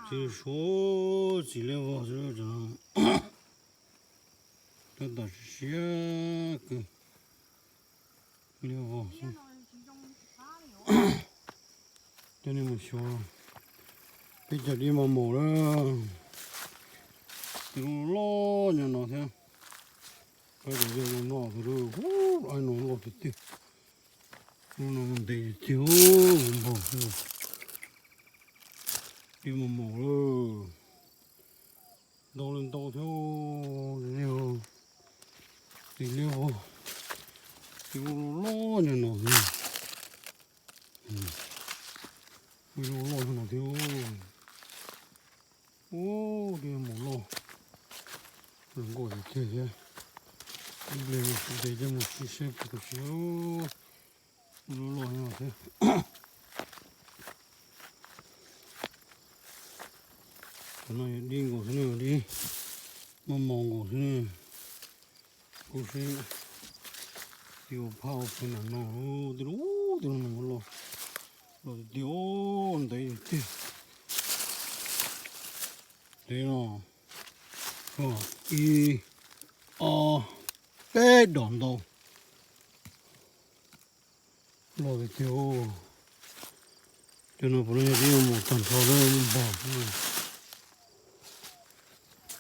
Tsis suav txiv liab vog xwb, tab tom siab siab kawg. Liab vog xwb. Coj nej mus xyuas peb cov dib mos mos lawm. Tus loj loj nyob no thiab. Peb cov yog no tus lub ai no loj tiag tiag. Lub no ntev tiag tiag, npog xwb. Dib mos mos lawm. Ntau li ntau thiab. Txiv liab vog. Txiv loj loj nyob no thiab. Loj loj nyob no thiab. Ub, dib mos loj. Zoo nkauj tiag tiag thiab. Ib pliag no kuv ntes coj mus sim saib puas tau siav. Loj loj nyob no thiab. Cov no yog dib nkaus xwb na, dib mos mos nkaus xwb na. Kub sib, ib ua phaj ua pw nram no, tej lub, tej lub no loj, loj tiag tiag, ntev tiag. Ntev no, ib, ob, peb dos ntau. Loj tiag tiag. Cov no puav leej yog dib mos tag nrho lawm, npog.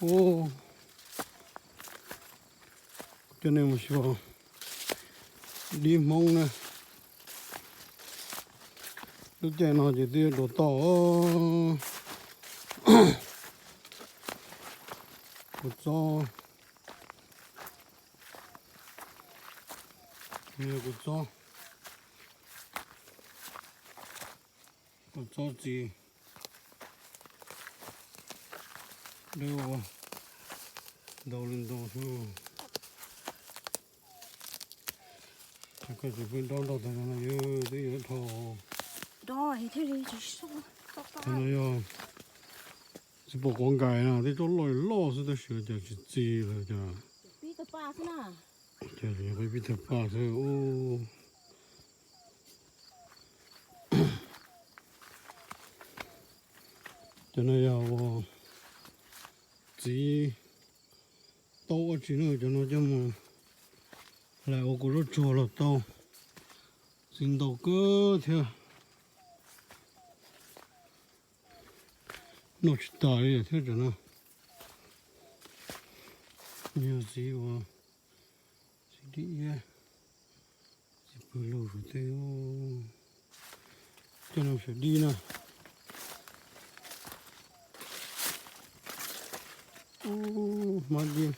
Ub, coj nej mus xyuas dib Hmoob na. Lub caij no ces twb yuav dua toj. Kuv txob, kuv txob, kuv txob txiv dawb ua ntau li ntau xwb. Koj tsis pheej dob nroj tag no yog twb yuav dhau. Tag no yog tsis pom quav nkais na, tej tsob loj loj xwb tab sis cas tsis txi lawm cas. Ces pib tawg paj xwb. Cov no yog ua txiv tau ua tsis no, cov no coj mus hlais ua kuv zaub tsuag los tau. Txiv ntau kawg thiab. Noj tsis tas li thiab cov no. Yog txiv ua txiv dib iab, txiv pw lug saum tej, coj no saum dib na. Ub, hmab dib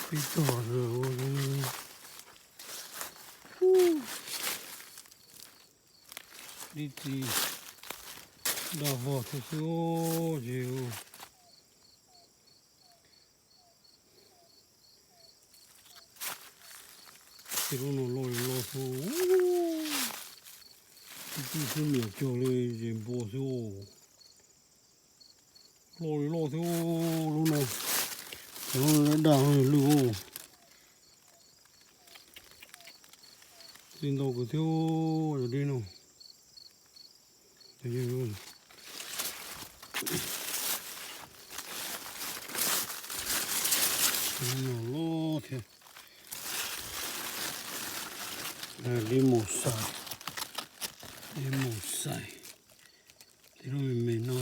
pib tog. Dib txiv daj vog thiab xwb ces. Tej lub no loj li loj xwb. Ib tug xwb niam cog li zes npua xwb. Loj li loj thiab lub no. Cov no daj lwj. Txiv ntau kawg thiab cov dib no. Loj thiab. Dib mus xais, dib mus xais. Tej lub me me no,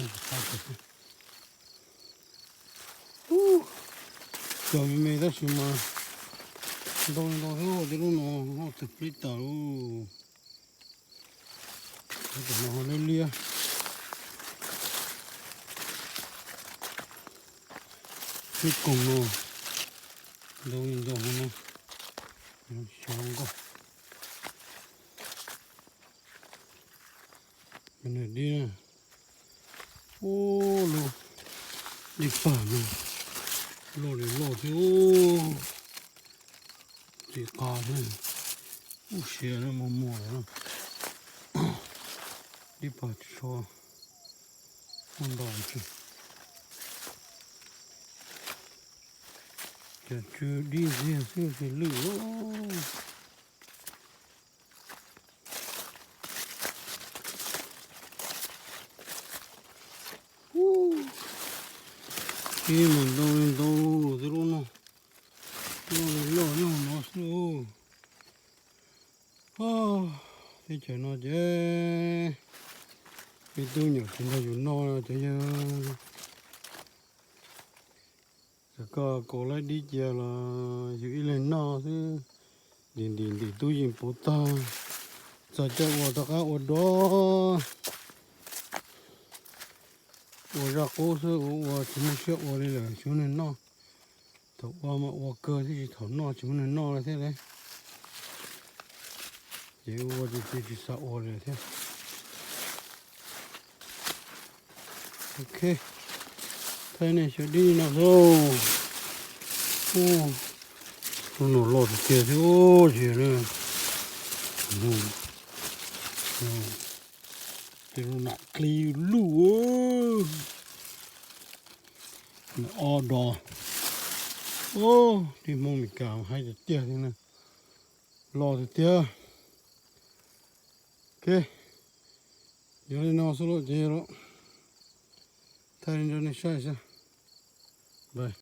cov me me tab sis mas ntau ntau thiab, tej lub no noj tawg plib tas lauj. Cov no liab liab. Lub koog no ntau ntau no, xyov nkauj. Dib, ub, lub dib pag no loj li loj thiab, txiv qas thiab. Ub, siav mos mos lawm. Dib pag tsis tshua muaj ntau tsi. Cas tsw dib ntxiag xwb ces lwj. Ib mus ntau li ntau xwb lub no, loj li loj nyob no xwb. Teb chaws no ces ib tug nyuam tsis nrog yus noj cov yawg. Txawm koj kaus laib dib cia los yus ib leeg noj xwb. Ntim ntim ntim tub yeej puv tag. Txog caij ua rov qab ua dua, ua zaj qub xwb, ua ua tsis muaj siab ua li lawm tsis muaj neeg noj. Thaum ua mas ua kawg thiab tsis thaum noj tsis muaj neeg noj li thiab li. Ces ua ces tsis xav ua li thiab. Ok, thaij nej xyuas dib no xwb. Ub, no loj tiag tiag thiab, tsis yog na. Tej lub nam kli luj, nam ob dos. Ub, dib Hmoob Meskas haib tiag tiag thiab na. Loj tiag tiag. Ok, yog li no xwb lauj ces yog lawm. Thaij li nrog nej saib xwb. Bye.